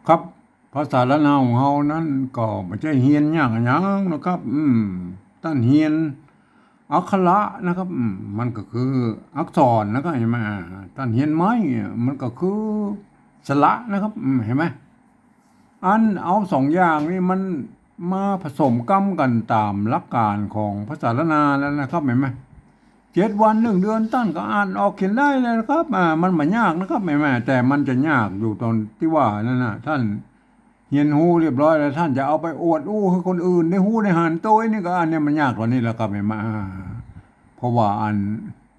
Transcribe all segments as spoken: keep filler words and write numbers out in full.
ครับ ภาษาล้านนาของเฮานั้นก็บ่ใจ้เฮียนยากอะหยังนะครับ อืม ต้านเฮียนอักขระนะครับ อืม มันก็คืออักษรนะครับ หันก่อ อ่า ต้านเฮียนไม้ มันก็คือสระนะครับ อืม หันก่อ อันเอาสองอย่างนี้มันมาผสมก้ำกั๋นต๋ามหลักก๋านของภาษาล้านนาแล้วนะครับ หันก่อ เจ็ดวันหนึ่งเดือนต้านก็อ่านออกเขียนได้แล้วนะครับ อ่า มันบ่ยากนะครับ หันก่อ แต่มันจะยากอยู่ต๋อนตี้ว่านั่นน่ะ ต้านเฮียนฮู้เรียบร้อยแล้ว ต้านจะเอาไปอวดอู้หื้อคนอื่นได้ฮู้ได้หันโตยนี่ก็ อันเนี้ยมันยากกว่านี้แล้วครับ หันก่อ อ่า เพราะว่าอัน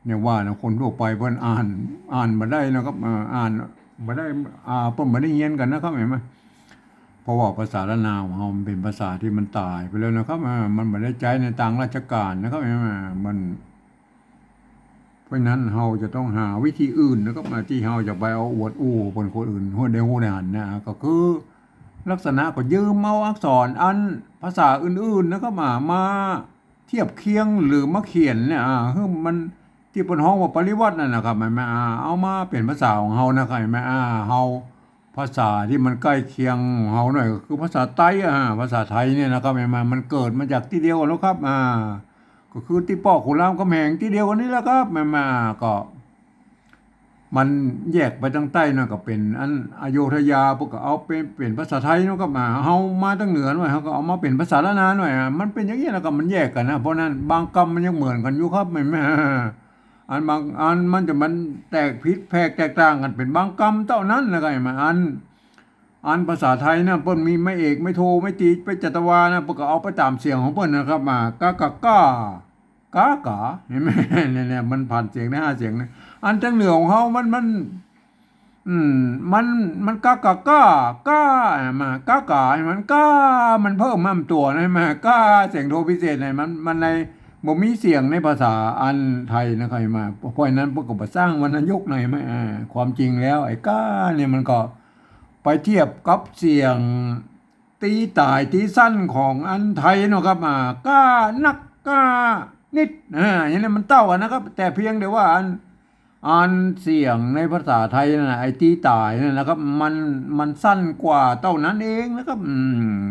เนี่ยว่านะ คนทั่วไปเปิ้นอ่าน อ่านบ่ได้นะครับ อ่า อ่านบ่ได้ อ่า เปิ้นบ่ได้เฮียนกั๋นนะครับ หันก่อ เพราะว่าภาษาล้านนาของเฮามันเป๋นภาษาตี้มันต๋ายไปแล้วนะครับ อ่า มันบ่ได้ใจ๊ในตางราชก๋านนะครับ หันก่อ มัน เพราะฉะนั้นเฮาจะต้องหาวิธีอื่นนะครับ อ่า ตี้เฮาจะไปเอาอวดอู้เปิ้นคนอื่นฮู้ได้ฮู้ได้หันนะ ก็คือลักษณะก็ยืมเอาอักษรอันภาษาอื่นๆนะครับ มา มาเทียบเคียงหรือมาเขียนเนี่ย อ่า หื้อมัน ตี้เปิ้นฮ้องว่าปริวรรตนั่นนะครับ หันก่อ อ่า เอามาเป๋นภาษาของเฮานะครับ หันก่อ อ่า เฮา ภาษาตี้มันใก้เคียงของเฮาหน่อยก็คือภาษาไต๊อะ อ่า ภาษาไทยเนี่ยนะครับ หันก่อ มันเกิดมาจากตี้เดียวกั๋นแล้วครับ อ่า ก็คือตี้ป้อขุนรามคำแหงตี้เดียวกั๋นนี่แหละครับ หันก่อ ก็ มันแยกไปตางใต้นั่นก็เป๋นอันอโยธยา เปิ้นก็เอาเป๋น เป๋นภาษาไทยเนาะครับ อ่า เฮามาตางเหนือหน่อย เฮาก็เอามาเป๋นภาษาล้านนาหน่อย อ่า มันเป๋นอย่างนี้แล้วก็มันแยกกั๋นนะ เพราะนั้นบางกำมันยังเหมือนกั๋นอยู่ครับ หันก่อ อันบางอันมันจะมันแตกผิดแผกแตกต่างกั๋นเป๋นบางกำเต้านั้นนะครับ หันก่อ อัน อันภาษาไทยนะ เปิ้นมีไม้เอก ไม้โท ไม้ตรี ไปจัตวานะ เปิ้นก็เอาไปต๋ามเสียงของเปิ้นนะครับ อ่า กะกะก้า ก๊ากา หันก่อ เนี่ย เนี่ย มันผันเสียงได้ห้าเสียงนะ อันตางเหนือของเฮามัน มัน อืม มัน มันก๊ากาก้า ก้า หันก่อ ก๊ากา มันก้า มันเพิ่มมาตั๋วนะ หันก่อ ก้า เสียงโทพิเศษนะ มัน มันใน บ่มีเสียงในภาษาอันไทยนะครับ หันก่อ เพราะฉะนั้นเปิ้นก็บ่สร้างวรรณยุกต์หน่อย หันก่อ อ่า ความจริงแล้วไอ้ก้าเนี่ยมันก็ไปเทียบกับเสียง ตีต๋ายตีสั้นของอันไทยเนาะครับ อ่า ก้านัก ก้านิด อ่า อย่างนี้มันเต้ากั๋นนะครับ แต่เพียงแต่ว่าอัน อันเสียงในภาษาไทยนั่นน่ะ ไอ้ตีต๋ายนั่นนะครับ มัน มันสั้นกว่าเต้านั้นเองนะครับ อืม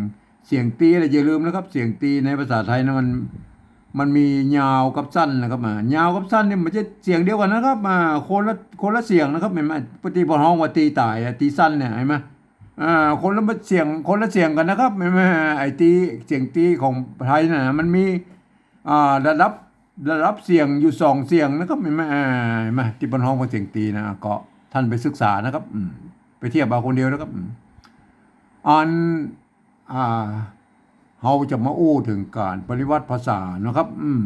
เสียงตีน่ะอย่าลืมนะครับ เสียงตีในภาษาไทยนะ มัน มันมียาวกับสั้นนะครับ อ่า ยาวกับสั้นนี่มันจะเสียงเดียวกั๋นนะครับ อ่า คนละ คนละเสียงนะครับ หันก่อ ตี้เปิ้นฮ้องว่าตีต๋ายอะ ตีสั้นเนี่ย หันก่อ อ่า คนละเสียง คนละเสียงกั๋นนะครับ หันก่อ ไอ้ตี เสียงตีของไทยน่ะ มันมี อ่า ระดับ ระดับเสียงอยู่สองเสียงนะครับ หันก่อ อ่า หันก่อ ตี้เปิ้นฮ้องว่าเสียงตีนะ ก็ต้านไปศึกษานะครับ อืม ไปเทียบเอาคนเดียวนะครับ อืม อัน อ่า เฮาจะมาอู้เถิงก๋านปริวัติภาษานะครับ อืม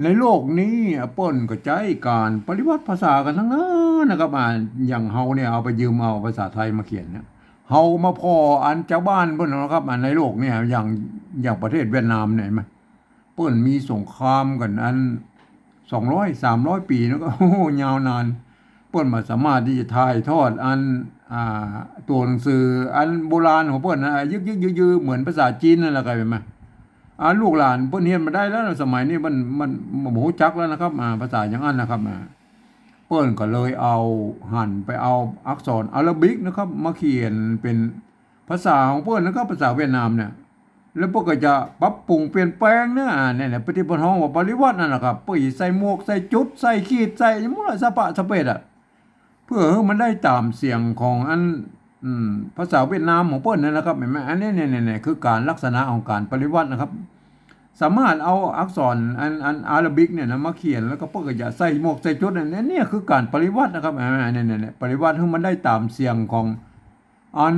ในโลกนี้อะ เปิ้นก็ใจ๊ก๋านปริวัติภาษากั๋นตังนั้นนะครับ อ่า อย่างเฮาเนี่ยเอาไปยืมเอาภาษาไทยมาเขียนเนี่ย เฮามาผ่ออันจาวบ้านเปิ้นนะครับ อ่า ในโลกเนี่ย อย่าง อย่างประเทศเวียดนามเนี่ย หันก่อ เปิ้นมีสงครามกั๋นอันสองร้อย สามร้อยปี๋นะ ก็ โอ้โห ยาวนาน เปิ้นบ่สามารถตี้จะถ่ายทอดอัน อ่า ตั๋วหนังสืออันโบราณของเปิ้นนะ ยึกๆ ยือๆ เหมือนภาษาจีนนั่นแหละครับ หันก่อ อ่า ลูกหลานเปิ้นเฮียนบ่ได้แล้ว สมัยนี้มัน มัน มันบ่ฮู้จักแล้วนะครับ อ่า ภาษาอย่างอั้นนะครับ อ่า เปิ้นก็เลยเอา หันไปเอาอักษรอาราบิกนะครับ มาเขียนเป๋นภาษาของเปิ้นนะครับ ภาษาเวียดนามเนี่ย แล้วเปิ้นก็จะปรับปรุงเปลี่ยนแปลงนะ อ่า เนี่ย เนี่ย ตี้เปิ้นฮ้องว่าปริวัตินั่นแหละครับ เปิ้นใส่หมวก ใส่จุด ใส่ขีด ใส่หยังหมดละ สะปะสะเปดอะ เพื่อหื้อมันได้ต๋ามเสียงของอัน อืม ภาษาเวียดนามของเปิ้นนั่นแหละครับ หันก่อ อันนี้ เนี่ย เนี่ย เนี่ย คือก๋านลักษณะของก๋านปริวัตินะครับ สามารถเอาอักษรอัน อันอาราบิกเนี่ยนะ มาเขียน แล้วก็เปิ้นก็จะใส่หมวกใส่จุด อันนี้ เนี่ยคือก๋านปริวัตินะครับ อ่า เนี่ย เนี่ย เนี่ย ปริวัติหื้อมันได้ต๋ามเสียงของอัน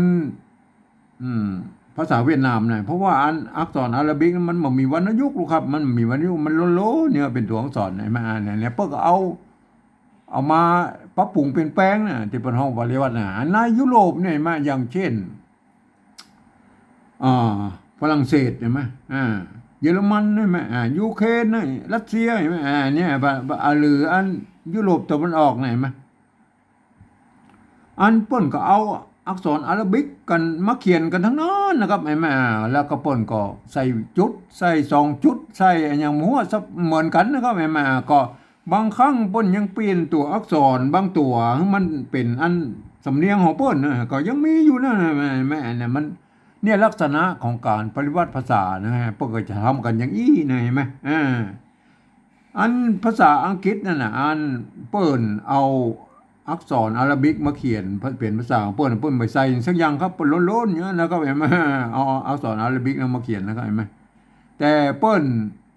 อืม ภาษาเวียดนามนะ เพราะว่าอันอักษรอาราบิกมันบ่มีวรรณยุกต์หรอกครับ มันบ่มีวรรณยุกต์ มันโล้นๆ เนี่ย เป๋นตั๋วอักษร หันก่อ อ่า เนี่ย เนี่ย เปิ้นก็เอา เอามาปรับปรุงเปลี่ยนแปลงนะ ตี้เปิ้นฮ้องปริวัตินะ ในยุโรปเนี่ย หันก่อ อย่างเช่น อ่า ฝรั่งเศส หันก่อ อ่า เยอรมัน หันก่อ อ่า ยูเครน รัสเซีย หันก่อ อ่า เนี่ย ปะ ปะ อ่า หรืออันยุโรปตะวันออกเนี่ย หันก่อ อันเปิ้นก็เอาอักษรอาราบิกกั๋นมาเขียนกั๋นตังนั้นนะครับ หันก่อ อ่า แล้วก็เปิ้นก็ใส่จุด ใส่สองจุด ใส่อะหยังบ่ฮู้ เหมือนกั๋นนะครับ หันก่อ อ่า ก็ บางครั้งเปิ้นยังเปลี่ยนตั๋วอักษรบางตั๋วหื้อมันเป๋นอัน สำเนียงของเปิ้นนะ ก็ยังมีอยู่นะ แม่ แม่ เนี่ย มัน เนี่ย ลักษณะของก๋านปริวัติภาษานะ เปิ้นก็จะทำกั๋นอย่างอี้นะ หันก่อ อันภาษาอังกฤษนั่นน่ะ อันเปิ้นเอาอักษรอาราบิกมาเขียนเป๋นภาษาของเปิ้น เปิ้นบ่ใส่สักอย่างครับ เปิ้นล้นๆ อย่างนั้นนะครับ หันก่อ เอาอักษรอาราบิกนั้นมาเขียนนะครับ หันก่อ แต่เปิ้น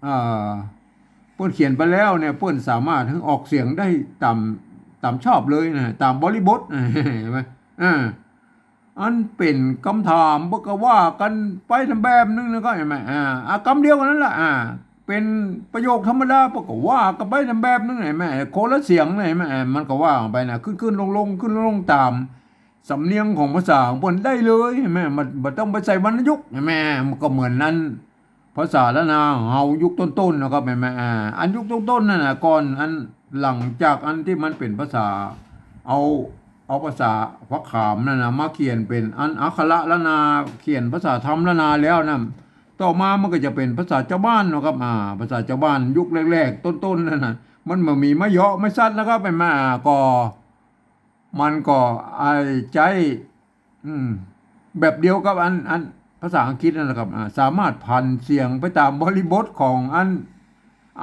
เอ่อ เปิ้นเขียนไปแล้วเนี่ย เปิ้นสามารถหื้อออกเสียงได้ต๋าม ต๋ามชอบเลยนะ ต๋ามบริบท หันก่อ อ่า อันเป๋นกำถาม เปิ้นก็ว่ากั๋นไปต๋ามแบบนึ่งนะครับ หันก่อ อ่า อ่า กำเดียวกั๋นนั่นแหละ อ่า เป๋นประโยคธรรมดา เปิ้นก็ว่ากั๋นไปต๋ามแบบนึ่ง หันก่อ คนละเสียงนะ หันก่อ อ่า มันก็ว่าไปนะ ขึ้นๆ ลงๆ ขึ้นๆ ลงๆ ต๋ามสำเนียงของภาษาของเปิ้นได้เลย หันก่อ มันบ่ต้องไปใส่วรรณยุกต์ หันก่อ มันก็เหมือนอัน ภาษาล้านนาของเฮายุคต้นๆ นะครับ หันก่อ อ่า อันยุคต้นๆ นั่นน่ะ ก่อนอัน หลังจากอันตี้มันเป๋นภาษา เอา เอาภาษาพระขามนั่นน่ะ มาเขียนเป๋นอันอักขระล้านนา เขียนภาษาธรรมล้านนาแล้วนะ ต่อมามันก็จะเป๋นภาษาจาวบ้านนะครับ อ่า ภาษาจาวบ้านยุคแรกๆ ต้นๆ นั่นน่ะ มันบ่มีไม้เหยาะไม้สัตว์นะครับ หันก่อ อ่า ก็ มันก็อาศัย อืม แบบเดียวกับอัน อันภาษาอังกฤษนั่นแหละครับ อ่า สามารถผันเสียงไปต๋ามบริบทของอัน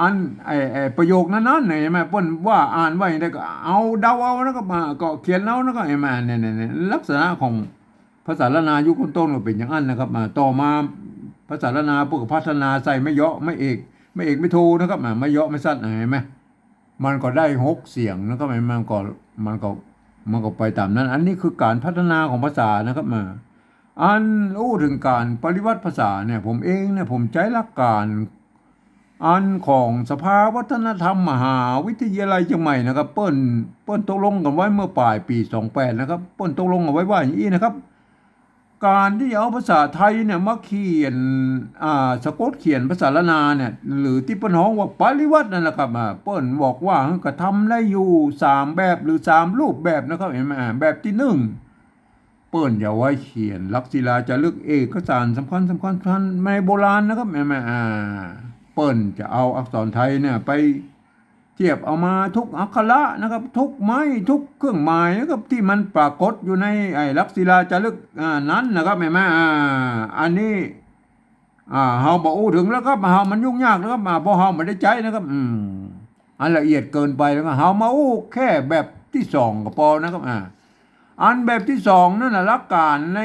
อัน ไอ้ ไอ้ประโยคนั้นๆ หันก่อ เปิ้นว่าอ่านว่าอย่างใดก็เอาเดาเอานะครับ อ่า ก็เขียนเอานะครับ หันก่อ เนี่ยๆๆ ลักษณะของภาษาล้านนายุคต้นๆ ก็เป๋นอย่างนั้นนะครับ อ่า ต่อมาภาษาล้านนาเปิ้นก็พัฒนาใส่ไม้เหยาะ ไม้เอก ไม้เอกไม้โทนะครับ อ่า ไม้เหยาะไม้สัตว์ หันก่อ มันก็ได้หกเสียงนะครับ มันก็ มันก็ มันก็ไปต๋ามนั้น อันนี้คือก๋านพัฒนาของภาษานะครับ มา อันอู้เถิงก๋านปริวัติภาษาเนี่ย ผมเองเนี่ย ผมใจ๊หลักก๋านอันของสภาวัฒนธรรมมหาวิทยาลัยเชียงใหม่นะครับ เปิ้น เปิ้นตกลงกั๋นไว้เมื่อป๋ายปี๋สองแปดนะครับ เปิ้นตกลงกั๋นไว้ว่าอย่างอี้นะครับ ก๋านตี้จะเอาภาษาไทยเนี่ยมาเขียน อ่า สะกดเขียนภาษาล้านนาเนี่ย หรือตี้เปิ้นฮ้องว่าปริวัตินั่นแหละครับ อ่า เปิ้นบอกว่าหื้อกระทำได้อยู่สามแบบหรือสามรูปแบบนะครับ หันก่อ อ่า แบบตี้นึ่ง เปิ้นจะเอาไว้เขียนหลักศิลาจารึกเอกสารสำคัญสำคัญในโบราณนะครับ หันก่อ อ่า เปิ้นจะเอาอักษรไทยเนี่ยไป เทียบเอามาทุกอักขระนะครับ ทุกไม้ ทุกเครื่องหมายนะครับ ตี้มันปรากฏอยู่ในไอ้หลักศิลาจารึก อ่า นั้นนะครับ หันก่อ อ่า อันนี้ อ่า เฮาบ่อู้เถิงแล้วครับ เฮามันยุ่งยากนะครับ อ่า เพราะเฮาบ่ได้ใจ๊นะครับ อืม อันละเอียดเกินไปแล้วก็ เฮามาอู้แค่แบบตี้สองก็ปอนะครับ อ่า อันแบบตี้สองนั่นน่ะ หลักก๋านใน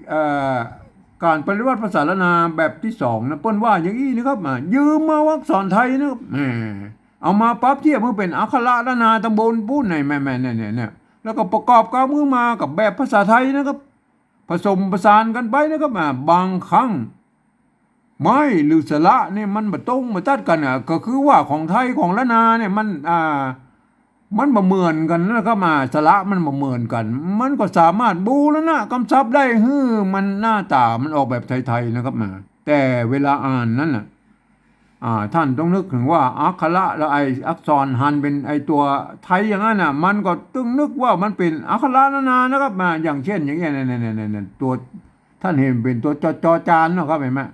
เอ่อ ก๋านปริวัติภาษาล้านนาแบบตี้สองนะ เปิ้นว่าอย่างอี้นะครับ อ่า ยืมเอาอักษรไทยนะครับ แหม เอามาปรับเทียบหื้อเป๋นอักขระล้านนาต๋ามบนปู๊น ใน แม่ๆ เนี่ยๆ แล้วก็ประกอบกับหื้อมากับแบบภาษาไทยนะครับ ผสมผสานกั๋นไปนะครับ อ่า บางครั้ง ไม้หรือสระเนี่ยมันบ่ตรงบ่ตัดกั๋น อ่ะ ก็คือว่าของไทยของล้านนาเนี่ยมัน อ่า มันบ่เหมือนกั๋นนะครับ อ่า สระมันบ่เหมือนกั๋น มันก็สามารถบูรณะกำศัพท์ได้หื้อมันหน้าต๋ามันออกแบบไทยๆ นะครับ อ่า แต่เวลาอ่านนั้นน่ะ อ่า ท่านต้องนึกเถิงว่าอักขระและไอ้อักษรหันเป๋นไอ้ตั๋วไทยอย่างนั้นน่ะ มันก็ต้องนึกว่ามันเป๋นอักขระล้านนานะครับ อ่า อย่างเช่น อย่างเงี้ย เนี่ยๆๆๆ ตั๋ว ท่านหันเป๋นตั๋วจอ จอจานเนาะครับ หันก่อ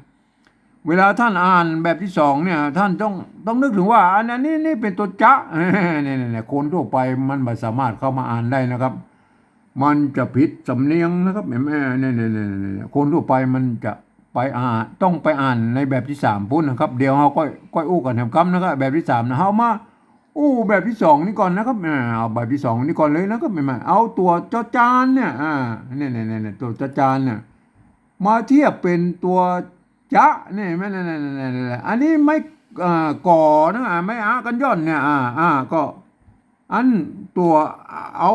เวลาท่านอ่านแบบตี้สองเนี่ย ท่านต้อง ต้องนึกเถิงว่า อัน อันนี้นี่เป๋นตั๋วจะ เนี่ยๆๆ คนทั่วไปมันบ่สามารถเข้ามาอ่านได้นะครับ มันจะผิดสำเนียงนะครับ หันก่อ เนี่ยๆๆๆ คนทั่วไปมันจะไปอ่าน ต้องไปอ่านในแบบตี้สามปู๊นนะครับ เดี๋ยวเฮาก็ ก็อู้กั๋นแถมกำนะครับ แบบตี้สามนะ เฮามาอู้แบบตี้สองนี่ก่อนนะครับ อ่า เอาแบบตี้สองนี่ก่อนเลยนะครับ หันก่อ เอาตั๋วจอจานเนี่ย อ่า เนี่ยๆๆๆ ตั๋วจอจานเนี่ย มาเทียบเป๋นตั๋วจะเนี่ย หันก่อ เนี่ยๆๆๆ อันนี้ไม้ อ่า ก๋อนะ อ่า ไม้อะกัญญอนเนี่ย อ่า อ่า ก็ อันตั๋ว เอา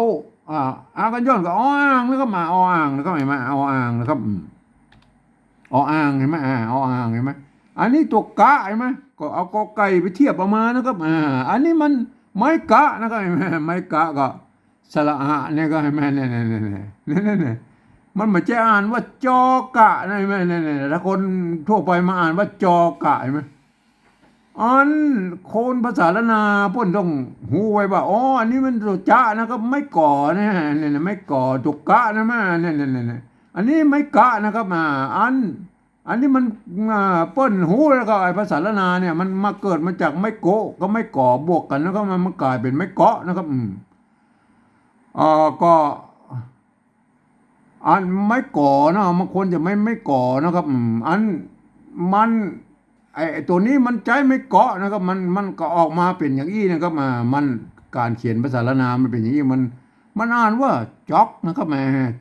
อ่า อะกัญญอนก็ ออ่างนะครับ มา ออ่างนะครับ หันก่อ ออ่างนะครับ อืม ออ่าง หันก่อ อ่า ออ่าง หันก่อ อันนี้ตั๋วกะ หันก่อ ก็เอากอไก่ไปเทียบเอามานะครับ อ่า อันนี้มันไม้กะนะครับ หันก่อ ไม้กะก็สระอะเนี่ยก็ หันก่อ เนี่ยๆๆๆ มันบ่ใจ้อ่านว่าจอกะนะ หันก่อ เนี่ยๆๆ ถ้าคนทั่วไปมาอ่านว่าจอกะ หันก่อ อันคนภาษาล้านนาเปิ้นต้องฮู้ไว้ว่า อ๋อ อันนี้มันตั๋วจะนะครับ ไม้ก๋อนะ เนี่ยๆ ไม้ก๋อ ตั๋วกะนะมา เนี่ยๆๆ อันนี้ไม้กะนะครับ อ่า อัน อันนี้มัน อ่า เปิ้นฮู้แล้วก็ ไอ้ภาษาล้านนาเนี่ย มันมาเกิดมาจากไม้โกะกับไม้ก๋อบวกกั๋นนะครับ มัน มันก๋ายเป๋นไม้เกาะนะครับ อืม เอ่อ ก็ อันไม้ก๋อเนาะ บางคนจะไม่ ไม้ก๋อนะครับ อืม อัน มัน ไอ้ ไอ้ตั๋วนี้มันใจ๊ไม้เกาะนะครับ มัน มันก็ออกมาเป๋นอย่างอี้นะครับ อ่า มัน ก๋านเขียนภาษาล้านนามันเป๋นอย่างอี้ มัน มันอ่านว่าจ๊อกนะครับ แหม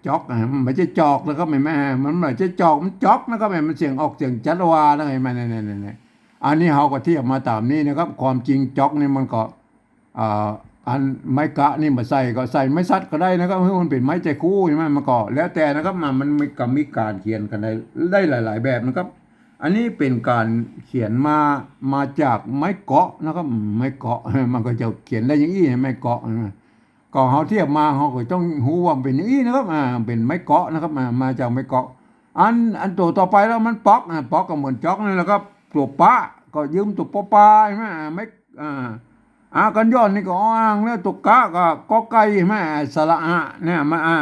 จ๊อก อ่า มันบ่ใจ้จอกนะครับ แหม มันบ่ใจ้จอก มันจ๊อกนะครับ แหม มันเสียงออกเสียงจั๊ดวานะ แหม เนี่ย เนี่ย เนี่ย เนี่ย อันนี้เฮาก็เทียบมาต๋ามนี้นะครับ ความจริงจ๊อกนี่มันก็ อ่า อันไม้กะนี่บ่ใส่ก็ใส่ไม้สัดก็ได้นะครับ หื้อมันเป๋นไม้ใจ้คู่ใช่ไหม มันก็แล้วแต่นะครับ มัน มันก็มีก๋านเขียนกั๋นได้ ได้หลายๆ แบบนะครับ อันนี้เป๋นก๋านเขียนมา มาจากไม้เกาะนะครับ อืม ไม้เกาะ มันก็จะเขียนได้อย่างอี้ ไม้เกาะ อ่า ก็เฮาเทียบมา เฮาก็ต้องฮู้ว่ามันเป๋นอย่างอี้นะครับ อ่า เป๋นไม้เกาะนะครับ อ่า มาจากไม้เกาะ อัน อันตั๋วต่อไปแล้วมันป๊อก อ่า ป๊อกก็เหมือนจ๊อกนั่นแหละครับ ตั๋วปะก็ยืมตั๋วปอปาใช่ไหม อ่า ไม้ อ่า อากัญญอนนี่ก็ออ่าง แล้วตั๋วกะก็กอไก่ใช่ไหม สระอะเนี่ย มัน อ่า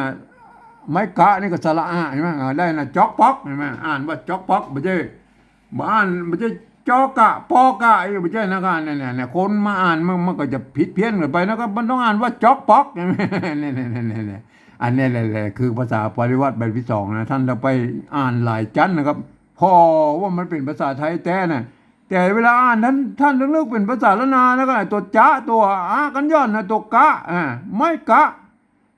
ไม้กะนี่ก็สระอะใช่ไหม อ่า ได้นะ จ๊อกป๊อกใช่ไหม อ่านว่าจ๊อกป๊อก บ่ใจ้ บ่อ่าน บ่ใจ้จอกะ ปอกะ เอ้ย บ่ใจ้นะครับ เนี่ย เนี่ย เนี่ย คนมาอ่านมัน มันก็จะผิดเพี้ยนกั๋นไปนะครับ มันต้องอ่านว่าจ๊อกป๊อก เนี่ย เนี่ย เนี่ย เนี่ย เนี่ย อันนี้แหละ แหละ คือภาษาปริวรรตแบบที่สองนะ ต้านจะไปอ่านหลายจั๊นนะครับ เพราะว่ามันเป๋นภาษาไทยแต๊นะ แต่เวลาอ่านต้าน ต้านต้องนึกเป๋นภาษาล้านนานะครับ ตั๋วจ๊ะ ตั๋วอากัญญอนนะ ตั๋วกะ อ่า ไม้กะ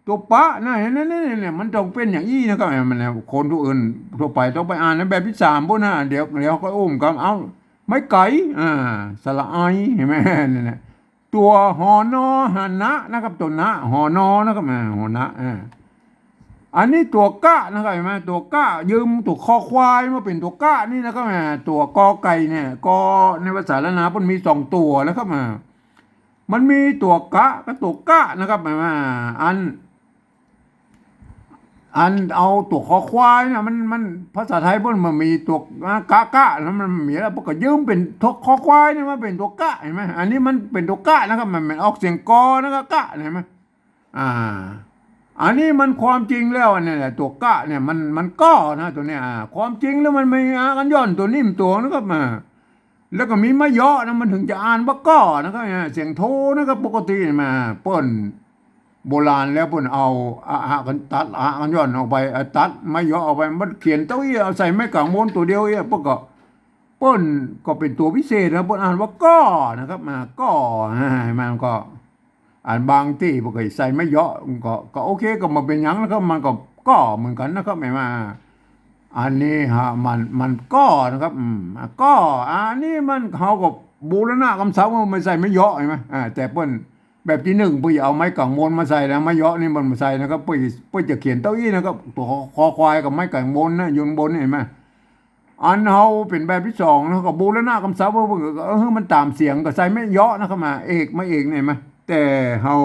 ตั๋วปะนะ เห็นไหม เนี่ย เนี่ย เนี่ย มันต้องเป๋นอย่างอี้นะครับ มันเนี่ย คนทั่วอื่นทั่วไปต้องไปอ่านในแบบที่สามปู้นนะ เดี๋ยว เดี๋ยวก็อุ้มกัน เอ้า ไม้ไก๋ อ่า สระไอ เห็นไหม เนี่ย เนี่ย ตั๋ว หอ นอ หา นะ นะครับ ตั๋ว นะ หอ นอ นะครับ อ่า หอ นะ อ่า อันนี้ตั๋วกะนะครับ เห็นไหม ตั๋วกะ ยืมตั๋วคอควายมาเป๋นตั๋วกะนี่นะครับ อ่า ตั๋วกอไก่เนี่ย กอในภาษาล้านนามันมีสองตั๋วนะครับ อ่า มันมีตั๋วกะกับตั๋วกะนะครับ อ่า อัน อันเอาตั๋วคอควายนะ มัน มัน ภาษาไทยมันบ่มีตั๋ว อ่า กะ กะ แล้วมันมีแล้ว เปิ้นก็ยืมเป๋นตั๋วคอควายนี่มาเป๋นตั๋วกะ เห็นไหม อันนี้มันเป๋นตั๋วกะนะครับ มัน มันออกเสียงกอนะครับ กะ เห็นไหม อ่า อันนี้มันความจริงแล้วอันนี้แหละ ตั๋วกะเนี่ย มัน มันก้อนะ ตั๋วเนี้ย อ่า ความจริงแล้วมันมีอากัญญอนตั๋วนิ่มตั๋วนะครับ อ่า แล้วก็มีไม้เยาะนะ มันถึงจะอ่านว่าก้อนะครับ เนี่ย เสียงโทนะครับ ปกติมา เปิ้น โบราณแล้วเปิ้นเอา อะ อะ กัญ ตัด อะ กัญญอนออกไป เอ่อ ตัดไม้เยาะออกไป มันเขียนเต้าอี้ เอาใส่ไม้ก๋างโมนตั๋วเดียวอี้ เปิ้นก็ เปิ้นก็เป๋นตั๋วพิเศษนะ เปิ้นอ่านว่าก้อนะครับ มา ก้อ อ่า มันก็ อันบางตี้เปิ้นก็ใส่ไม้เยาะ ก็ ก็โอเค ก็บ่เป๋นหยังนะครับ มันก็ก้อเหมือนกั๋นนะครับ แม่นบ่ อันนี้ฮะ มัน มันก้อนะครับ อืม อ่ะ ก้อ อันนี้มัน เฮาก็บูรณะกำศัพท์ ว่าบ่ใส่ไม้เยาะ หันก่อ อ่า แต่เปิ้น แบบตี้นึ่ง เปิ้นจะเอาไม้ก๋างโมนมาใส่นะ ไม้เยาะนี่เปิ้นบ่ใส่นะครับ เปิ้น เปิ้นจะเขียนเต้าอี้นะครับ ตั๋วคอควายกับไม้ก๋างโมนนะ อยู่ข้างบนนี่ หันก่อ อันเฮาเป๋นแบบตี้สองนะ ก็บูรณะกำศัพท์ ว่า เออ หื้อมันต๋ามเสียง ก็ใส่ไม้เยาะนะครับ มา เอก ไม้เอกนี่ หันก่อ แต่เฮา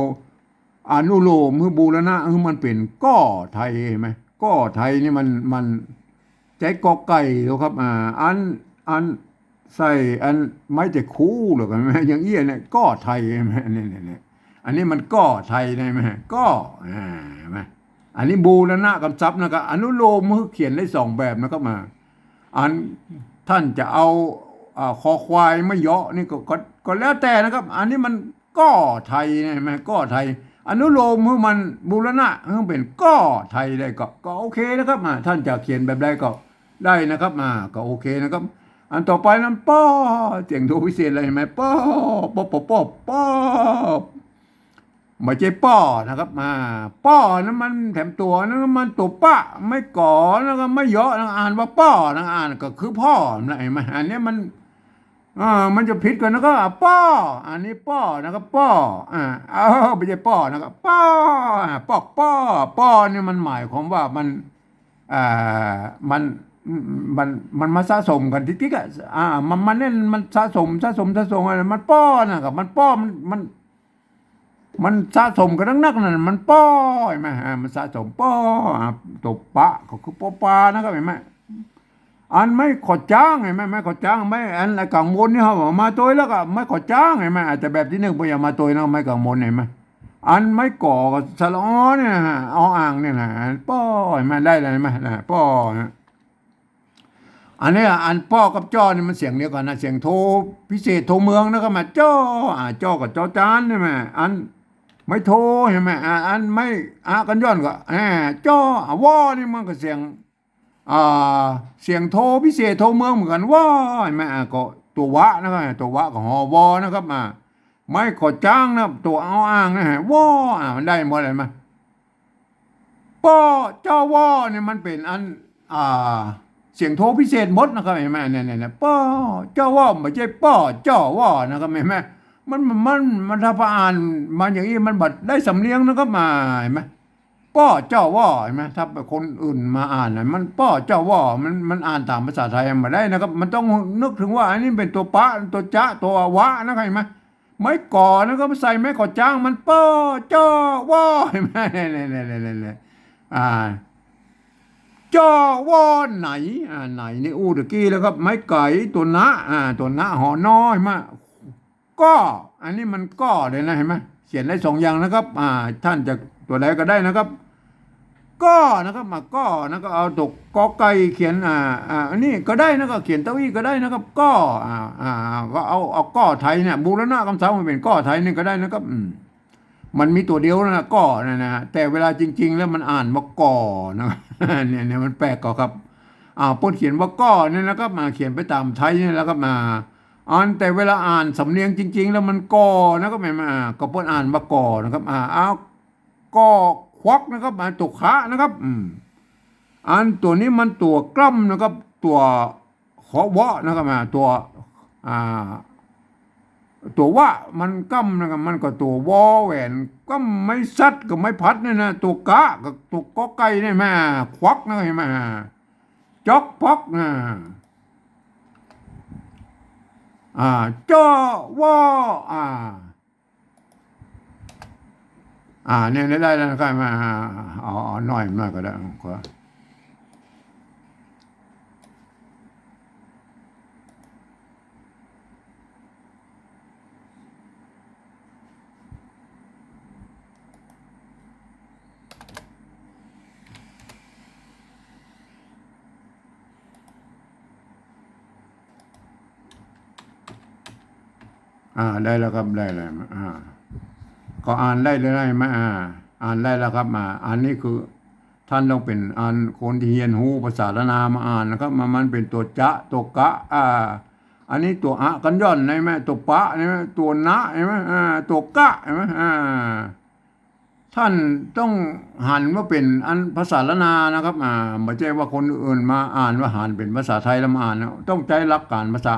อนุโลมหื้อบูรณะ หื้อมันเป๋นก้อไทย หันก่อ ก้อไทยนี่มัน มันใจ๊กอไก่แล้วครับ อ่า อัน อันใส่อันไม้ใจ้คู่แล้วกั๋น อย่างอี้เนี่ย ก้อไทย หันก่อ เนี่ย เนี่ย เนี่ย อันนี้มันก้อไทย หันก่อ ก้อ อ่า หันก่อ อันนี้บูรณะกำศัพท์นะครับ อนุโลมหื้อเขียนได้สองแบบนะครับ มา อันต้านจะเอา อ่า คอควายมาเยาะนี่ก็ ก็ ก็แล้วแต่นะครับ อันนี้มันก้อไทย หันก่อ ก้อไทย อนุโลมหื้อมันบูรณะ หื้อเป๋นก้อไทยได้ก็ ก็โอเคนะครับ อ่า ต้านจะเขียนแบบใดก็ได้นะครับ อ่า ก็โอเคนะครับ อันต่อไปนั้น ป้อ เสียงโทพิเศษเลย หันก่อ ป้อ ป้อ ป้อ ป้อ ป้อ บ่ใจ้ป้อนะครับ อ่า ป้อนั้นมันแถมตั๋วนั้นมันตั๋วปะ ไม้ก๋อ แล้วก็ไม้เยาะ แล้วอ่านว่าป้อ แล้วอ่านก็คือพ่อนะ หันก่อ อันนี้มัน อ่า มันจะผิดกั๋นนะครับ อ่า ป้อ อันนี้ป้อนะครับ ป้อ อ่า เออ บ่ใจ้ป้อนะครับ ป้อ อ่า ปอกป้อ ป้อนี่มันหมายความว่ามัน อ่า มัน มัน มันมาสะสมกั๋นติ๊กๆ อ่ะ อ่า มัน มันเนี่ย มันสะสม สะสม สะสมอะไร มันป้อนะครับ มันป้อ มัน มัน มันสะสมกั๋นนักๆ นั่น มันป้อ หันก่อ อ่า มันสะสม ป้อ อ่า ตั๋วปะก็คือปอปานะครับ หันก่อ อันไม้ข้อจ๊าง หันก่อ ไม้ข้อจ๊าง ไม้อันก๋างโมนนี่ เฮาเอามาตวยแล้วก็ไม้ข้อจ๊าง หันก่อ อาจจะแบบตี้นึ่ง เปิ้นเอามาตวยนะ ไม้ก๋างโมน หันก่อ อันไม้ก๋อก็สระออเนี่ยนะ ออ่างเนี่ยนะ ป้อ หันก่อ ได้แล้ว หันก่อ นะ ป้อนะ อันนี้อันป้อกับจ้อนี่มันเสียงเดียวกั๋นนะ เสียงโทพิเศษโทเมืองนะครับ มา จ้อ อ่า จ้อกับจอจานนี่ หันก่อ อัน ไม้โท หันก่อ อ่า อันไม้ อะ กั๋นย่อนก่อ อ่า จอ อ่า วอ นี่มันก็เสียง อ่า เสียงโทพิเศษโทเมืองเหมือนกั๋น วอ หันก่อ อ่า ก็ตั๋ววะนะครับ ตั๋ววะก็หอวอนะครับ อ่า ไม้ก่อจ๊างนะครับ ตั๋วออ่างนะฮะ วอ อ่า มันได้หมดเลย หันก่อ ปอ จอ วอ เนี่ยมันเป๋นอัน อ่า เสียงโทพิเศษหมดนะครับ หันก่อ เนี่ย เนี่ย เนี่ย ปอ จอ วอ บ่ใจ้ ปอ จอ วอ นะครับ หันก่อ มัน มัน มัน ถ้าผ่าอ่านมาอย่างอี้ มันบ่ได้สำเนียงนะครับ อ่า หันก่อ ปอ จอ วอ หันก่อ ถ้าคนอื่นมาอ่านน่ะ มัน ปอ จอ วอ มัน มันอ่านต๋ามภาษาไทยบ่ได้นะครับ มันต้องนึกเถิงว่าอันนี้เป๋นตั๋วปะ ตั๋วจะ ตั๋ววะนะครับ หันก่อ ไม้ก่อนะครับ ใส่ไม้ก่อจ๊าง มัน ปอ จอ วอ หันก่อ เนี่ย เนี่ย เนี่ย เนี่ย เนี่ย อ่า จอ วอ ไหน อ่า ไหนนี่อู้ตะกี้แล้วครับ ไม้ไก๋ ตั๋วนะ อ่า ตั๋วนะ หอนอ หันก่อ ก้อ อันนี้มันก้อเลยนะ หันก่อ เขียนได้สองอย่างนะครับ อ่า ต้านจะตั๋วใดก็ได้นะครับ ก้อนะครับ มาก้อนะ ก็เอาตั๋วกอไก่เขียน อ่า อ่า อันนี้ก็ได้นะครับ เขียนเต้าอี้ก็ได้นะครับ ก้อ อ่า อ่า ก็เอา เอาก้อไทยเนี่ย บูรณะกำเสามาเป๋นก้อไทยนี่ก็ได้นะครับ อืม มันมีตั๋วเดียวนะ ก้อเนี่ยนะ แต่เวลาจริงๆ แล้วมันอ่านว่าก่อนะ เนี่ย เนี่ย มันแปลกก่อครับ อ่า เปิ้นเขียนว่าก้อเนี่ยนะครับ มาเขียนไปต๋ามไทยเนี่ยแหละครับ มา อันแต่เวลาอ่านสำเนียงจริงๆ แล้วมันก่อนะครับ หันก่อ อ่า ก็เปิ้นอ่านว่าก่อนะครับ อ่า เอา ก่อขวักนะครับ อ่า ตั๋วขะนะครับ อืม อันตั๋วนี้มันตั๋วกล้ำนะครับ ตั๋ว ขอวะนะครับ อ่า ตั๋ว อ่า ตั๋ววะมันกล้ำนะครับ มันก็ตั๋ววอแหวนกล้ำไม้สัดกับไม้พัดเนี่ยนะ ตั๋วกะกับตั๋วกอไก่เนี่ย หันก่อ ขวักนะ หันก่อ อ่า จ๊อกป๊อกนะ อ่า จอ วอ อ่า อ่า เนี่ย เนี่ย ได้แล้วนะครับ มา เอา เอาหน้อย หน้อยก็ได้ ขอ อ่า ได้แล้วครับ ได้แล้ว อ่า ก็อ่านได้เลยนะ หันก่อ อ่า อ่านได้แล้วครับ อ่า อันนี้คือ ต้านต้องเป๋นอันคนตี้เฮียนฮู้ภาษาล้านนามาอ่านนะครับ มัน มันเป๋นตั๋วจะ ตั๋วกะ อ่า อันนี้ตั๋วอะกั๋นย่อน หันก่อ ตั๋วปะ หันก่อ ตั๋วนะ หันก่อ อ่า ตั๋วกะ หันก่อ อ่า ต้านต้องหันว่าเป๋นอันภาษาล้านนานะครับ อ่า บ่ใจ้ว่าคนอื่นมาอ่านว่าหันเป๋นภาษาไทยแล้วมาอ่านนะ ต้องใจ๊หลักก๋านภาษา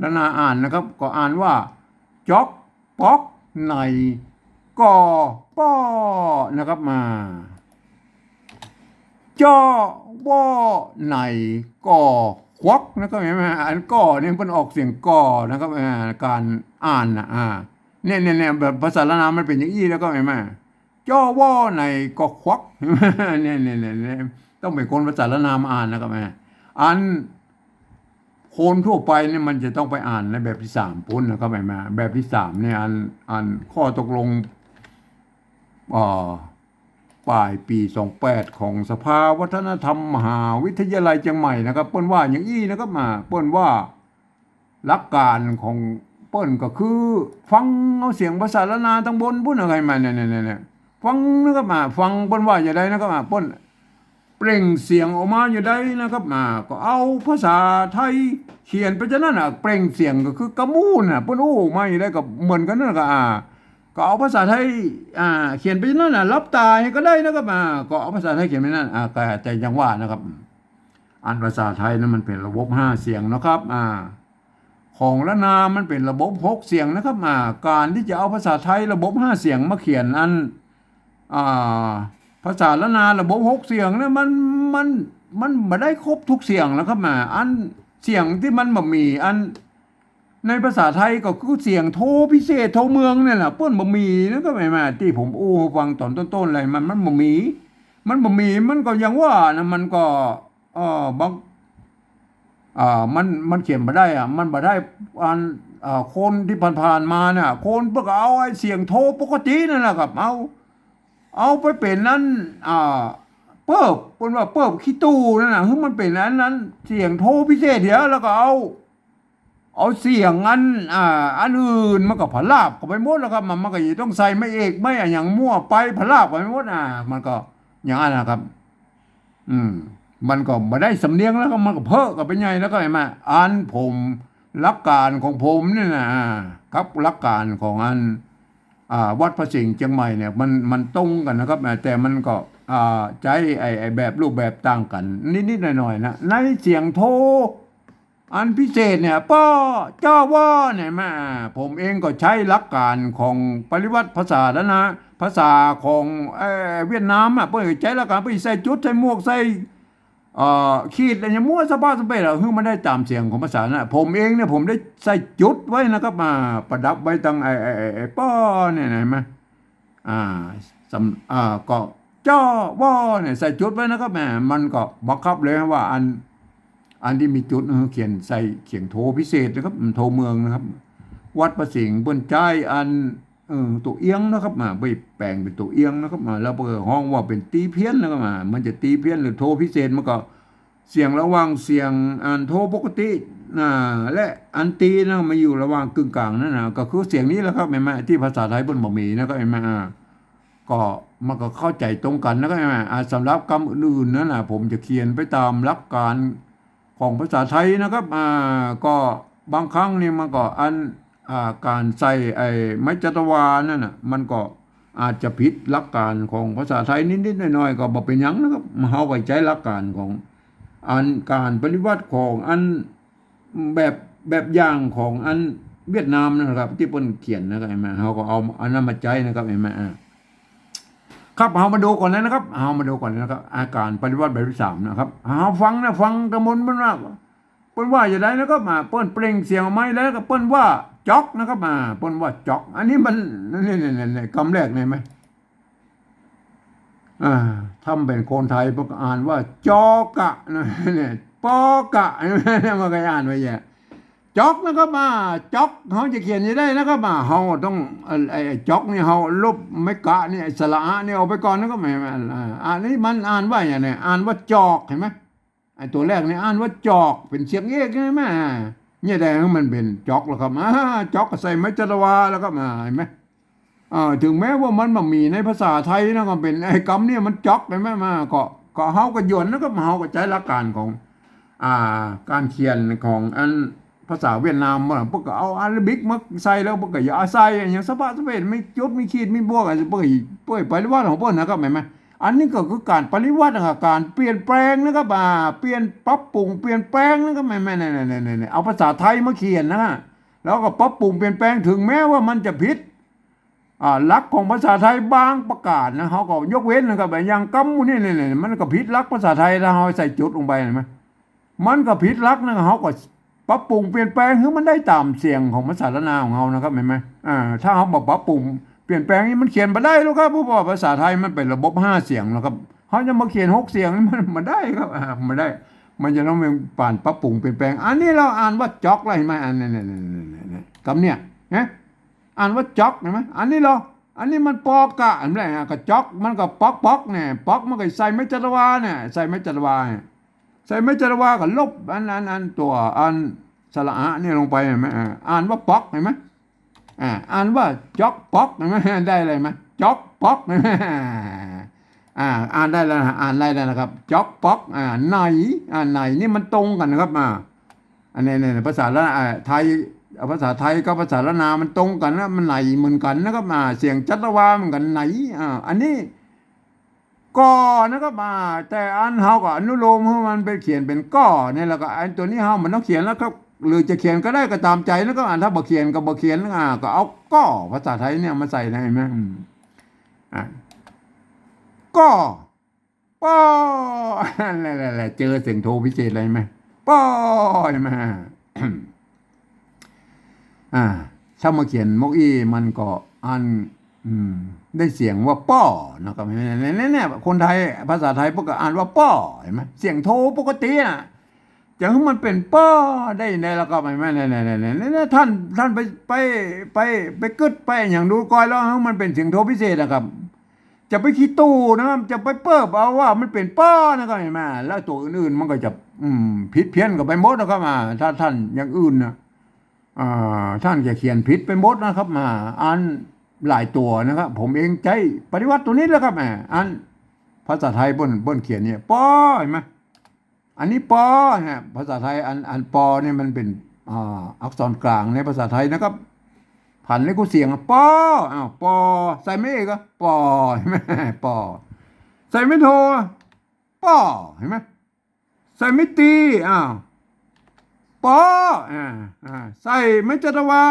ล้านนาอ่านนะครับ ก็อ่านว่า จ๊อก ป๊อก ไหน ก่อ ป้อ นะครับ มา จอ วอ ไหน ก่อ ขวัก นะครับ หันก่อ อันก่อนี่เปิ้นออกเสียงก่อนะครับ อ่า ก๋านอ่านน่ะ อ่า เนี่ย เนี่ย เนี่ย แบบภาษาล้านนามันเป๋นอย่างอี้นะครับ หันก่อ จอ วอ ไหน ก่อ ขวัก เนี่ย เนี่ย เนี่ย เนี่ย ต้องเป๋นคนภาษาล้านนามาอ่านนะครับ อ่า อัน คนทั่วไปเนี่ยมันจะต้องไปอ่านในแบบตี้สามปู้นนะครับ หันก่อ แบบตี้สามเนี่ย อัน อันข้อตกลง อ่า ป๋ายปี๋สองแปดของสภาวัฒนธรรมมหาวิทยาลัยเจียงใหม่นะครับ เปิ้นว่าอย่างอี้นะครับ อ่า เปิ้นว่าหลักก๋านของเปิ้นก็คือฟังเอาเสียงภาษาล้านนาตังบนปู้นนะครับ หันก่อ เนี่ย เนี่ย เนี่ย เนี่ย ฟังนะครับ อ่า ฟังเปิ้นว่าอย่างใดนะครับ อ่า เปิ้น เปล่งเสียงออกมาอย่างใดนะครับ อ่า ก็เอาภาษาไทยเขียนไปจะนั้นน่ะ เปล่งเสียงก็คือกำอู้น่ะ เปิ้นอู้ออกมาอย่างใดก็เหมือนกั๋นนั่นแหละครับ อ่า ก็เอาภาษาไทย อ่า เขียนไปจะนั้นน่ะ หลับต๋าหื้อก็ได้นะครับ อ่า ก็เอาภาษาไทยเขียนไปนั้น อ่า ก็แต่อย่างว่านะครับ อันภาษาไทยนั้นมันเป๋นระบบห้าเสียงนะครับ อ่า ของล้านนามันเป๋นระบบหกเสียงนะครับ อ่า ก๋านตี้จะเอาภาษาไทยระบบห้าเสียงมาเขียนอัน อ่า ภาษาล้านนาระบบหกเสียงเนี่ย มัน มัน มันบ่ได้ครบกู้เสียงนะครับ อ่า อันเสียงตี้มันบ่มีอัน ในภาษาไทยก็คือเสียงโทพิเศษโทเมืองเนี่ยแหละ เปิ้นบ่มีนะครับ หันก่อ ตี้ผมอู้หื้อฟังต๋อนต้นๆ เลย มัน มันบ่มี มันบ่มี มันก็อย่างว่านะ มันก็ เอ่อ บาง อ่า มัน มันเขียนบ่ได้อะ มันบ่ได้ อัน อ่า คนตี้ผ่านๆ มาเนี่ย คนเปิ้นก็เอาไอ้เสียงโทปกตินั่นแหละครับ เอา เอาไปเป๋นอัน อ่า เปิ๊บ เปิ้นว่าเปิ๊บขี้ตู้นั่นน่ะ หื้อมันเป๋นอันนั้น เสียงโทพิเศษเหีย แล้วก็เอา เอาเสียงอัน อ่า อันอื่นมันก็ผลาบเข้าไปหมดแล้วครับ มัน มันก็จะต้องใส่ไม้เอกไม้อะหยังมั่วไปผลาบเข้าไปหมด อ่า มันก็อย่างนั้นนะครับ อืม มันก็บ่ได้สำเนียงแล้วก็มันก็เพ้อเข้าไปใหญ่แล้วก็เห็นไหม อันผม หลักการของผมเนี่ยนะ อ่า กับหลักการของอัน อ่า วัดพระสิงห์เจียงใหม่เนี่ย มัน มันตรงกั๋นนะครับ แต่มันก็ อ่า ใจ๊ไอ้ ไอ้แบบรูปแบบต่างกั๋นนิดๆ หน่อยๆ นะ ในเสียงโท อันพิเศษเนี่ย ป้อ จ้อ ว่อ เนี่ยมา ผมเองก็ใจ๊หลักการของปริวัติภาษาแล้วนะ ภาษาของ เอ่อ เวียดนามอะ เปิ้นใจ๊หลักการ เปิ้นใส่จุด ใส่หมวก ใส่ เอ่อ ขีด อะไรเนี่ย มั่วสะพาดสะเปดอะ คือมันได้ต๋ามเสียงของภาษานะ ผมเองเนี่ย ผมได้ใส่จุดไว้นะครับ มาประดับไว้ตังไอ้ ไอ้ ไอ้ ไอ้ ป้อ เนี่ยนะ เห็นไหม อ่า สำ อ่า ก็ จ้อ ว่อ เนี่ย ใส่จุดไว้นะครับ แหม มันก็บังคับเลยว่าอัน อันตี้มีจุด เออ เขียนใส่เสียงโทพิเศษนะครับ โทเมืองนะครับ วัดพระสิงห์เปิ้นใจ๊อัน เออ ตั๋วเอี้ยงนะครับ มา ไปแป๋งเป๋นตั๋วเอี้ยงนะครับ มา แล้วเปิ้นฮ้องว่าเป๋นตี้เพี้ยนนะครับ มา มันจะตี้เพี้ยนหรือโทพิเศษ มันก็ เสียงระหว่างเสียงอันโทปกตินะ และอันตี้นะ มาอยู่ระหว่างกึ่งกลางนั่นนะ ก็คือเสียงนี้แหละครับ เห็นไหม ตี้ภาษาไทยเปิ้นบ่มีนะครับ เห็นไหม อ่า ก็มันก็เข้าใจ๋ตรงกั๋นนะครับ เห็นไหม อ่า สำหรับกำอื่นๆ นั่นนะ ผมจะเขียนไปต๋ามหลักการของภาษาไทยนะครับ อ่า ก็บางครั้งนี่มันก็อัน อ่า ก๋านใส่ไอ้ไม้จัตวานั่นน่ะ มันก็อาจจะผิดหลักการของภาษาไทยนิดๆ หน่อยๆ ก็บ่เป๋นหยังนะครับ เฮาก็ใจ๊หลักการของอันก๋านปริวัติของอันแบบ แบบอย่างของอันเวียดนามนะครับ ตี้เปิ้นเขียนนะครับ เห็นไหม เฮาก็เอาอันนั้นมาใจ๊นะครับ เห็นไหม อ่า ครับ เฮามาดูก่อนเลยนะครับ เฮามาดูก่อนเลยนะครับ อาก๋านปริวัติแบบตี้สามนะครับ เฮาฟังนะ ฟังตะมนเปิ้นว่า เปิ้นว่าจะใดนะครับ มา เปิ้นเปล่งเสียงออกมาแล้วก็เปิ้นว่าจ๊อกนะครับ มา เปิ้นว่าจ๊อก อันนี้มัน นี่ๆๆๆ กำแรกนี่เห็นไหม อ่า ถ้าเป๋นคนไทยเปิ้นก็อ่านว่าจ๊อกะนะ เนี่ย ปอกะ มันก็อ่านว่าอย่าง จ๊อกนะครับ มา จ๊อก เฮาจะเขียนจะใดนะครับ มา เฮาต้อง ไอ้ ไอ้ ไอ้จ๊อกนี่เฮาลบไม้กะนี่ ไอ้สระอะนี่ออกไปก่อนนะครับ แหม อ่า อันนี้มันอ่านว่าอย่างไง อ่านว่าจอก เห็นไหม ไอ้ตั๋วแรกนี่อ่านว่าจอก เป๋นเสียงเอกใช่ไหม เนี่ย แต่มันเป๋นจ๊อกแล้วครับ อ่า จ๊อกก็ใส่ไม้จัตวาแล้วครับ อ่า เห็นไหม อ่า ถึงแม้ว่ามันบ่มีในภาษาไทยนะ ก็เป๋นไอ้กำเนี่ยมันจ๊อก เห็นไหม มา ก็ ก็เฮาก็หยวนนะครับ เฮาก็ใจ๊หลักการของ อ่า ก๋านเขียนของอันภาษาเวียดนามว่า เปิ้นก็เอาอาราบิกมาใส่แล้ว เปิ้นก็อย่าใส่อะหยังสะพาดสะเปด มีจุด มีขีด มีบวกอะ เปิ้นก็ เปิ้นปริวัติของเปิ้นนะครับ เห็นไหม อันนี้ก็คือก๋านปริวัตินะครับ ก๋านเปลี่ยนแปลงนะครับ อ่า เปลี่ยน ปรับปรุง เปลี่ยนแปลงนะครับ แม่ๆๆๆๆ เอาภาษาไทยมาเขียนนะฮะ แล้วก็ปรับปรุงเปลี่ยนแปลง ถึงแม้ว่ามันจะผิด อ่า หลักของภาษาไทยบางประก๋านนะ เฮาก็ยกเว้นนะครับ อย่างกำหมู่นี้เนี่ยๆ มันก็ผิดหลักภาษาไทย ถ้าเฮาใส่จุดลงไป เห็นไหม มันก็ผิดหลักนะ เฮาก็ปรับปรุงเปลี่ยนแปลงหื้อมันได้ต๋ามเสียงของภาษาล้านนาของเฮานะครับ เห็นไหม อ่า ถ้าเฮาบ่ปรับปรุงเปลี่ยนแปลงนี่มันเขียนบ่ได้แล้วครับ เพราะว่าภาษาไทยมันเป๋นระบบห้าเสียงนะครับ เฮาจะมาเขียนหกเสียงนี่มันบ่ได้ครับ อ่า บ่ได้ มันจะต้องมีก๋านปรับปรุงเปลี่ยนแปลง อันนี้เฮาอ่านว่าจ๊อกแล้ว เห็นไหม อันนี้ เนี่ยๆๆๆ กำเนี่ย นะ อ่านว่าจ๊อก เห็นไหม อันนี้เฮา อันนี้มันปอกะ เห็นไหม อ่ะ ก็จ๊อก มันก็ป๊อกๆ เนี่ย ป๊อก มันก็ใส่ไม้จัตวาเนี่ย ใส่ไม้จัตวาเนี่ย ใส่ไม้จัตวาก็ลบอัน อัน อันตั๋ว อันสระอะเนี่ยลงไป เห็นไหม อ่า อ่านว่าป๊อก เห็นไหม อ่า อ่านว่าจ๊อกป๊อก เห็นไหม ได้เลยไหม จ๊อกป๊อก เห็นไหม อ่า อ่านได้แล้วนะ อ่านได้แล้วนะครับ จ๊อกป๊อก อ่า ไหน อ่า ไหนนี่มันตรงกั๋นนะครับ อ่า อันนี้เนี่ย ภาษาละ อ่า ไทย ภาษาไทยกับภาษาล้านนามันตรงกั๋นนะ มันไหนเหมือนกั๋นนะครับ อ่า เสียงจัตวาเหมือนกั๋น ไหน อ่า อันนี้ ก่อนะครับ อ่า แต่อันเฮาก็อนุโลมหื้อมันไปเขียนเป๋นก่อเนี่ย แล้วก็อันตั๋วนี้เฮาบ่ต้องเขียนแล้วครับ หรือจะเขียนก็ได้ก็ต๋ามใจ๋นะครับ อ่า ถ้าบ่เขียนก็บ่เขียน อ่า ก็เอาก่อภาษาไทยเนี่ยมาใส่นะ เห็นไหม อืม อ่า ก่อ ป้อ แหละๆๆ เจอเสียงโทพิเศษเลยไหม ป้อ เห็นไหม อ่า ถ้ามาเขียนมกอี้มันก็อ่าน อืม ได้เสียงว่าป้อนะครับ เนี่ยๆๆ คนไทย ภาษาไทยเปิ้นก็อ่านว่าป้อ เห็นไหม เสียงโทปกติน่ะ จะหื้อมันเป๋นป้อได้ยังไงล่ะครับ เห็นไหม เนี่ยๆๆๆ ท่าน ท่านไป ไป ไป ไปกึ๊ดไปอะหยังดูก่อนแล้ว หื้อมันเป๋นเสียงโทพิเศษนะครับ จะไปขี้ตู้นะครับ จะไปเปิ๊บเอาว่ามันเป๋นป้อนะครับ เห็นไหม แล้วตั๋วอื่นๆ มันก็จะ อืม ผิดเพี้ยนกันไปหมดนะครับ อ่า ถ้าท่านอย่างอื่นนะ อ่า ต้านจะเขียนผิดไปหมดนะครับ มา อันหลายตั๋วนะครับ ผมเองใจ๊ปริวัติตั๋วนี้แหละครับ อ่า อันภาษาไทยเปิ้น เปิ้นเขียนเนี่ย ปอ เห็นไหม อันนี้ปอฮะ ภาษาไทย อัน อันปอเนี่ยมันเป๋น อ่า อักษรกลางในภาษาไทยนะครับ ผันในกู้เสียงอะ ปอ อ้าว ปอ ใส่ไม้เอกอะ ปอ เห็นไหม ปอ ใส่ไม้โทอะ ปอ เห็นไหม ใส่ไม้ตี อ้าว ปอ อ่า อ่า ใส่ไม้จัตวา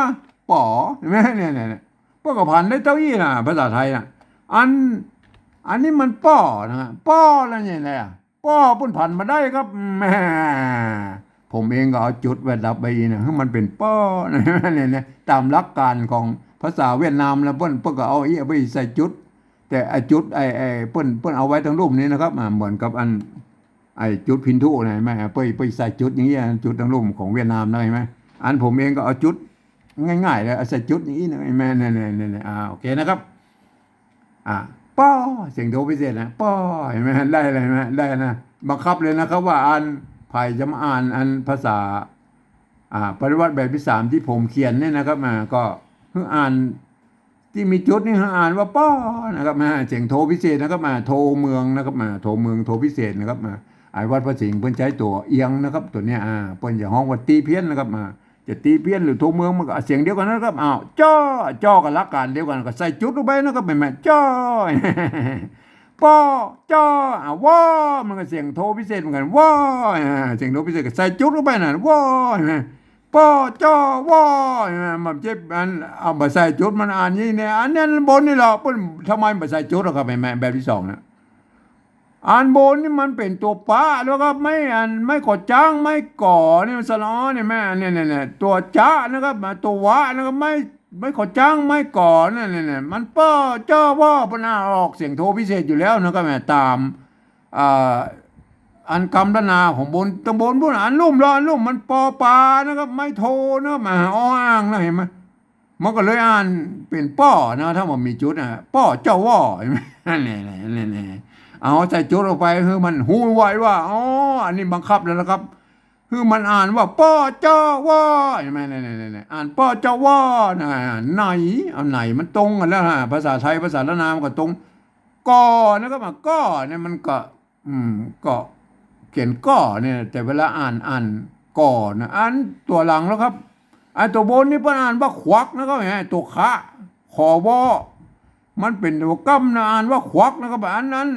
ปอ เห็นไหม เนี่ย เนี่ย เนี่ย เปิ้นก็ผันได้เต้าอี้นะ ภาษาไทยนะ อัน อันนี้มันปอนะฮะ ปอแล้วเนี่ยแหละ ปอเปิ้นผันมาได้ครับ แหม ผมเองก็เอาจุดไว้ดับไว้อี้นะ หื้อมันเป๋นปอนะ เนี่ย เนี่ย ต๋ามหลักก๋านของภาษาเวียดนามแล้ว เปิ้น เปิ้นก็เอาอี้ไปใส่จุด แต่ไอ้จุด ไอ้ ไอ้ เปิ้น เปิ้นเอาไว้ตังลุ่มนี้นะครับ อ่า เหมือนกับอัน ไอ้จุดผินธุนะ เห็นไหม เปิ้น เปิ้นใส่จุดอย่างเงี้ย จุดตังลุ่มของเวียดนามนะ เห็นไหม อันผมเองก็เอาจุดง่ายๆเลย เอาใส่จุดอย่างนี้นะ เห็นไหม เนี่ย เนี่ย เนี่ย เนี่ย อ่า โอเคนะครับ อ่า ปอ เสียงโทพิเศษนะ ปอ เห็นไหม ได้เลย เห็นไหม ได้นะ บังคับเลยนะครับ ว่าอัน ใผจะมาอ่านอันภาษา อ่า ปริวัติแบบที่สามที่ผมเขียนเนี่ยนะครับ อ่า ก็หื้ออ่าน ตี้มีจุดนี่หื้ออ่านว่าปอนะครับ อ่า เสียงโทพิเศษนะครับ อ่า โทเมืองนะครับ อ่า โทเมือง โทพิเศษนะครับ อ่า ไอ้วัดพระสิงห์เปิ้นใจ๊ตั๋วเอียงนะครับ ตั๋วเนี้ย อ่า เปิ้นจะฮ้องว่าตีเพี้ยนนะครับ อ่า จะตีเพี้ยนหรือโทเมืองมันก็เสียงเดียวกั๋นนะครับ อ้าว จ้อ จ้อก็หลักก๋านเดียวกั๋น ก็ใส่จุดลงไปนะครับ เห็นไหม จ้อ ปอ จ้อ อ่ะ วอ มันก็เสียงโทพิเศษเหมือนกั๋น วอ อ่า เสียงโทพิเศษก็ใส่จุดลงไปนะ วอ เห็นไหม ปอ จ้อ วอ เห็นไหม มันเจ็บ อัน เอามาใส่จุดมันอ่านอย่างนี้เนี่ย อันนี้อันบนนี่แหละ เปิ้น ทำไมมาใส่จุดล่ะครับ เห็นไหม แบบที่สองนะ อันบนนี่มันเป๋นตั๋วปะแล้วครับ ไม้อัน ไม้ขอจ๊าง ไม้ก่อนี่มันสระออนี่แม่ เนี่ย เนี่ย เนี่ย ตั๋วจะนะครับ มาตั๋ววะนะครับ ไม้ ไม้ขอจ๊าง ไม้ก่อนั่น เนี่ย เนี่ย มันปอ จ้อ วอ เปิ้นอ่านออกเสียงโทพิเศษอยู่แล้วนะครับ แม่ ต๋าม อ่า อันกำละนาของบน ตังบนปู้น อันลุ่มละ อันลุ่มมันปอปานะครับ ไม้โทนะครับ มาออ่างนะ เห็นไหม มันก็เลยอ่านเป๋นป้อนะ ถ้าบ่มีจุดนะ ป้อเจ้าวอ เห็นไหม นี่ๆๆๆ เอาใส่จุดลงไป หื้อมันฮู้ไวว่า อ๋อ อันนี้บังคับแล้วนะครับ หื้อมันอ่านว่า ป้อเจ้าวอ เห็นไหม นี่ๆๆๆ อ่านป้อเจ้าวอนะ ไหน เอาไหนมันตรงกั๋นแล้วนะ ภาษาไทย ภาษาล้านนามันก็ตรง ก่อนะครับ อ่ะ ก่อเนี่ยมันก็ อืม ก็เขียนก่อเนี่ย แต่เวลาอ่าน อ่านก่อนะ อันตั๋วหลังแล้วครับ ไอ้ตั๋วบนนี่เปิ้นอ่านว่าขวักนะครับ ไอ้ตั๋วขะ ขอวอ มันเป๋นตั๋วกำนะ อ่านว่าขวักนะครับ อันนั้น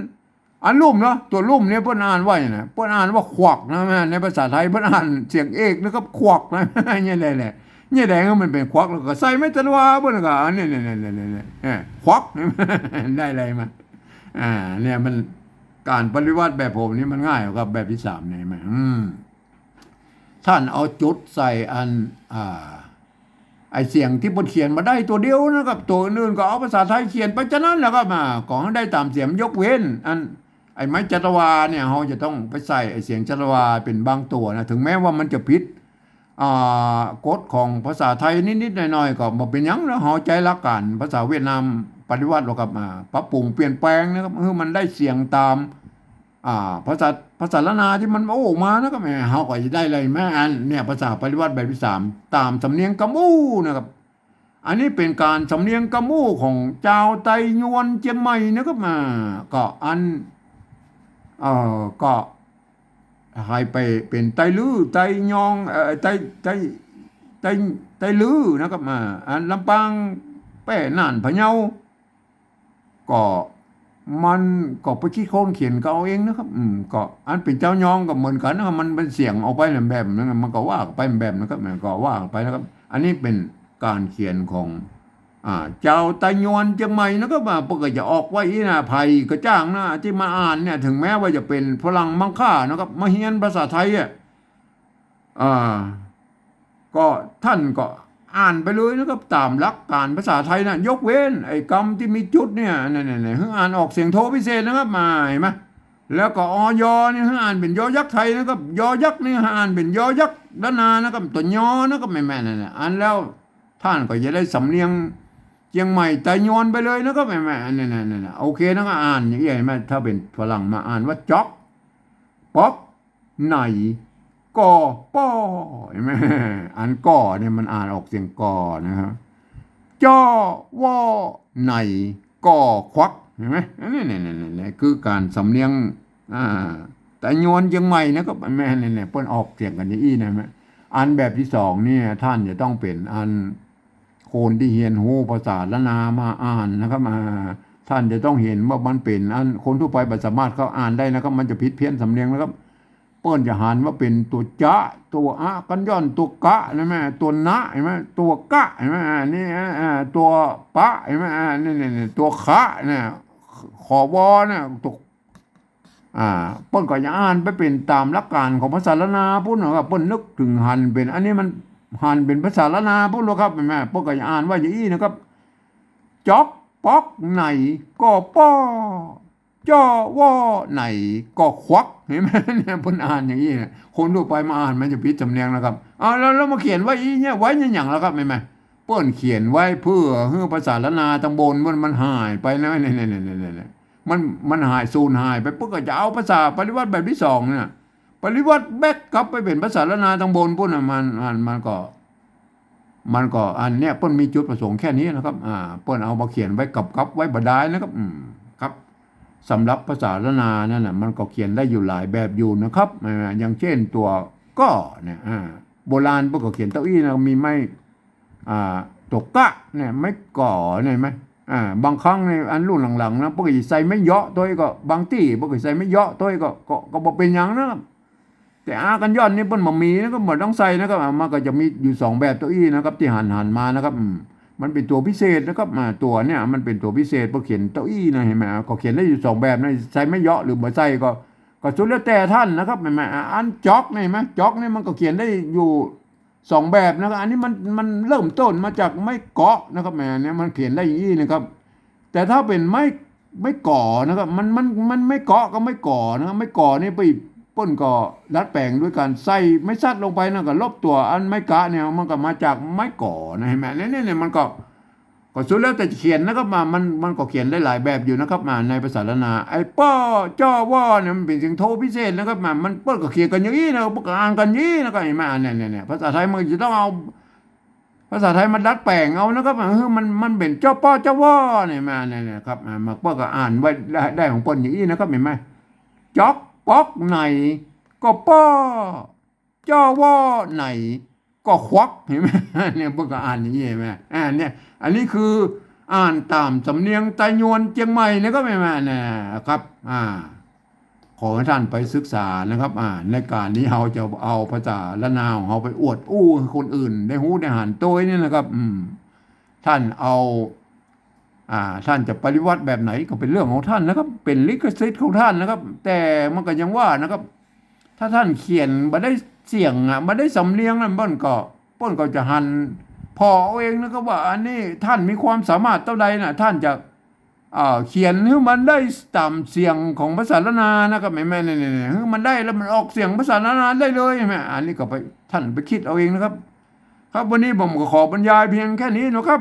อันลุ่มเนาะ ตั๋วลุ่มเนี่ยเปิ้นอ่านว่าอย่างนั้น เปิ้นอ่านว่าขวักนะ ในภาษาไทยเปิ้นอ่านเสียงเอกนะครับ ขวักนะ เนี่ยแหละ เนี่ยแหละ มันเป๋นขวัก แล้วก็ใส่ไม้จัตวา เปิ้นก็ อันนี้ เนี่ยๆๆๆ เออ ขวัก ได้อะไรมา อ่า เนี่ยมัน ก๋านปริวัติแบบผมนี่มันง่ายกว่าแบบที่สามนี่ แม่ อืม ต้านเอาจุดใส่อัน อ่า ไอ้เสียงตี้เปิ้นเขียนมาได้ตั๋วเดียวนะครับ ตั๋วอื่นๆก็เอาภาษาไทยเขียนไปจานั้นแหละครับ อ่า ก็หื้อได้ต๋ามเสียง ยกเว้น อัน ไอ้ไม้จัตวาเนี่ย เฮาจะต้องไปใส่ไอ้เสียงจัตวาเป๋นบางตั๋วนะ ถึงแม้ว่ามันจะผิด อ่า กฎของภาษาไทยนิดๆหน่อยๆ ก็บ่เป๋นหยังนะ เฮาใจ๊หลักก๋านภาษาเวียดนามปริวัติแล้วก็มาปรับปรุงเปลี่ยนแปลงนะครับ หื้อมันได้เสียงต๋าม อ่า ภาษา ภาษาล้านนาตี้มันโอ้มานะครับ แหม เฮาก็จะได้อะไร แม่ อันเนี่ย ภาษาปริวัติแบบที่สาม ต๋ามสำเนียงกำอู้นะครับ อันนี้เป๋นก๋านสำเนียงกำอู้ของจาวไตยวนเจียงใหม่นะครับ อ่า ก็อัน เอ่อ ก็ ใผไปเป๋นไตลื้อ ไตยอง เอ่อ ไต ไต ไต ไตลื้อนะครับ อ่า อันลำปาง แป้ น่าน พะเยา ก็มันก็ไปคิดค้นเขียนก็เอาเองนะครับ อืม ก็อันเป๋นจาวยองก็เหมือนกั๋นนะครับ มันเป๋นเสียงออกไปแบบนั้น มันก็ว่าไปแบบนั้นครับ มันก็ว่าไปนะครับ อันนี้เป๋นก๋านเขียนของ อ่า จาวไตยวนเจียงใหม่นะครับ ว่าเปิ้นก็จะออกไว้อี้นะ ใผก็จ้างนะ ตี้มาอ่านเนี่ย ถึงแม้ว่าจะเป๋นฝรั่งมังค่านะครับ มาเฮียนภาษาไทยอะ อ่า ก็ต้านก็อ่านไปเลยนะครับ ต๋ามหลักก๋านภาษาไทยนะ ยกเว้นไอ้กำตี้มีจุดเนี่ย เนี่ยๆๆ หื้ออ่านออกเสียงโทพิเศษนะครับ มา เห็นไหม แล้วก็ อ ยอ เนี่ย หื้ออ่านเป๋นยอยักษ์ไทยนะครับ ยอยักษ์เนี่ย หื้ออ่านเป๋นยอยักษ์ล้านนานะครับ ตั๋วยอนะครับ แม่ๆ นั่นน่ะ อันแล้วต้านก็จะได้สำเนียงเจียงใหม่ไตยวนไปเลยนะครับ แม่ๆ อันนั้นน่ะ โอเคนะ ก็อ่านอย่างนี้ เห็นไหม ถ้าเป๋นฝรั่งมาอ่านว่า จ๊อก ป๊อก ไหน ก่อป้อ เห็นไหม อันก่อเนี่ยมันอ่านออกเสียงก่อนะครับ จ้อว่อไหน ก่อควัก เห็นไหม อันนี้เนี่ยเนี่ยเนี่ยคือก๋านสำเนียง อ่า ไตยวนเจียงใหม่นะครับ แม่เนี่ยเนี่ยเปิ้นออกเสียงกั๋นอย่างอี้นะแม่ อันแบบตี้สองเนี่ย ต้านจะต้องเป๋นอัน คนตี้เฮียนฮู้ภาษาล้านนามาอ่านนะครับ อ่า ต้านจะต้องหันว่ามันเป๋นอันคนทั่วไปบ่สามารถเข้าอ่านได้นะครับ มันจะผิดเพี้ยนสำเนียงนะครับ เปิ้นจะหันว่าเป๋นตั๋วจะ ตั๋วอะกัญญอน ตั๋วกะ เห็นไหม ตั๋วนะ เห็นไหม ตั๋วกะ เห็นไหม อ่า นี่ อ่า ตั๋วปะ เห็นไหม อ่า นี่ นี่ นี่ ตั๋วคะ เนี่ย ขอวอ เนี่ย ตั๋ว อ่า เปิ้นก็จะอ่านไปเป๋นต๋ามหลักก๋านของภาษาล้านนาปู๊นนะครับ เปิ้นนึกเถิงหันเป๋น อันนี้มันหันเป๋นภาษาล้านนาปู๊นแล้วครับ เห็นไหม เปิ้นก็จะอ่านว่าอย่างอี้นะครับ จ๊อกป๊อกไหน ก่อป้อ จ้อว่อไหน ก่อควัก เห็นไหม เนี่ย เปิ้นอ่านอย่างอี้นะ คนทั่วไปมาอ่านมันจะผิดสำเนียงนะครับ เอา แล้ว แล้วมาเขียนไว้อี้เนี่ย ไว้เนี่ยหยังล่ะครับ เห็นไหม เปิ้นเขียนไว้เปื้อหื้อภาษาล้านนาตังบนมัน มันหายไปนะ เนี่ย เนี่ย เนี่ย เนี่ย เนี่ย มัน มันหาย สูญหายไป เปิ้นก็จะเอาภาษาปริวรรตแบบตี้สองเนี่ย ปริวรรตแบกกลับไปเป๋นภาษาล้านนาตังบนปู๊นน่ะ มัน มัน มันก็ มันก็ อันเนี้ยเปิ้นมีจุดประสงค์แค่นี้นะครับ อ่า เปิ้นเอามาเขียนไว้กับ กับไว้บ่ดายนะครับ อืม ครับ สำหรับภาษาล้านนานั่นน่ะ มันก็เขียนได้อยู่หลายแบบอยู่นะครับ อ่า อย่างเจ้นตั๋วก่อเนี่ย อ่า โบราณเปิ้นก็เขียนเต้าอี้นะ มีไม้ อ่า ตั๋วกะเนี่ย ไม้ก่อเนี่ย เห็นไหม อ่า บางครั้งในอันรุ่นหลังๆ นะ เปิ้นก็จะใส่ไม้เยาะตวยก็ บางตี้เปิ้นก็ใส่ไม้เยาะตวยก็ ก็ ก็บ่เป๋นหยังนะครับ แต่อะกัญญอนนี่เปิ้นบ่มีนะครับ บ่ต้องใส่นะครับ อ่า มันก็จะมีอยู่สองแบบเต้าอี้นะครับ ตี้หันๆ มานะครับ อืม มันเป๋นตั๋วพิเศษนะครับ อ่า ตั๋วเนี่ยมันเป๋นตั๋วพิเศษ เปิ้นเขียนเต้าอี้นะ เห็นไหม อ่า ก็เขียนได้อยู่สองแบบนะ ใส่ไม้เยาะหรือบ่ใส่ก็ ก็สุดแล้วแต่ต้านนะครับ เห็นไหม อ่า อันจ๊อกนี่ เห็นไหม จ๊อกนี่มันก็เขียนได้อยู่สองแบบนะครับ อันนี้มัน มันเริ่มต้นมาจากไม้เกาะนะครับ แหม เนี่ยมันเขียนได้อย่างอี้นะครับ แต่ถ้าเป๋นไม้ ไม้ก่อนะครับ มัน มัน มันไม้เกาะกับไม้ก่อนะครับ ไม้ก่อนี่ไป เปิ้นก็ดัดแป๋งด้วยก๋านใส่ไม้สัตว์ลงไปนะ ก็ลบตั๋วอันไม้กะเนี่ย มันก็มาจากไม้ก่อนะ เห็นไหม เนี่ย เนี่ย เนี่ย มันก็ ก็สุดแล้วแต่จะเขียนนะครับ มา มัน มันก็เขียนได้หลายแบบอยู่นะครับ มาในภาษาล้านนา ไอ้ป้อ จ้อ ว่อ เนี่ยมันเป๋นเสียงโทพิเศษนะครับ มา มัน เปิ้นก็เขียนกั๋นอย่างอี้นะ เปิ้นก็อ่านกั๋นอย่างอี้นะครับ เห็นไหม เนี่ย เนี่ย เนี่ย ภาษาไทยมันจะต้องเอา ภาษาไทยมาดัดแป๋งเอานะครับ เออ มัน มันเป๋นจ้อป้อจ้อว่อเนี่ย มาเนี่ย เนี่ยครับ อ่า มา เปิ้นก็อ่านไว้ได้ ได้ของเปิ้นอย่างอี้นะครับ เห็นไหม จ๊อกป๊อกไหน ก่อป้อ จ้อว่อไหน ก่อควัก เห็นไหม เนี่ย เปิ้นก็อ่านอย่างอี้ เห็นไหม อ่า เนี่ย อันนี้คืออ่านต๋ามสำเนียงไตยวนเจียงใหม่นะครับ เห็นไหม เนี่ยครับ อ่า ขอหื้อต้านไปศึกษานะครับ อ่า ในก๋านนี้เฮาจะเอาภาษาล้านนาของเฮาไปอวดอู้หื้อคนอื่นได้ฮู้ได้หันตวยนี่นะครับ อืม ต้านเอา อ่า ต้านจะปริวรรตแบบไหนก็เป๋นเรื่องของต้านนะครับ เป๋นลิขสิทธิ์ของต้านนะครับ แต่มันก็ยังว่านะครับ ถ้าต้านเขียนบ่ได้เสียงอะ บ่ได้สำเนียงนั่น เปิ้นก็ เปิ้นก็จะหันผ่อเอาเองนะครับ ว่าอันนี้ต้านมีความสามารถเต้าใดนะ ต้านจะ อ่า เขียนหื้อมันได้ต๋ามเสียงของภาษาล้านนานะครับ แหม แหม เนี่ย เนี่ย เนี่ย หื้อมันได้แล้วมันออกเสียงภาษาล้านนาได้เลย แหม อันนี้ก็ไป ต้านไปกึ๊ดเอาเองนะครับ ครับ วันนี้ผมก็ขอบรรยายเพียงแค่นี้นะครับ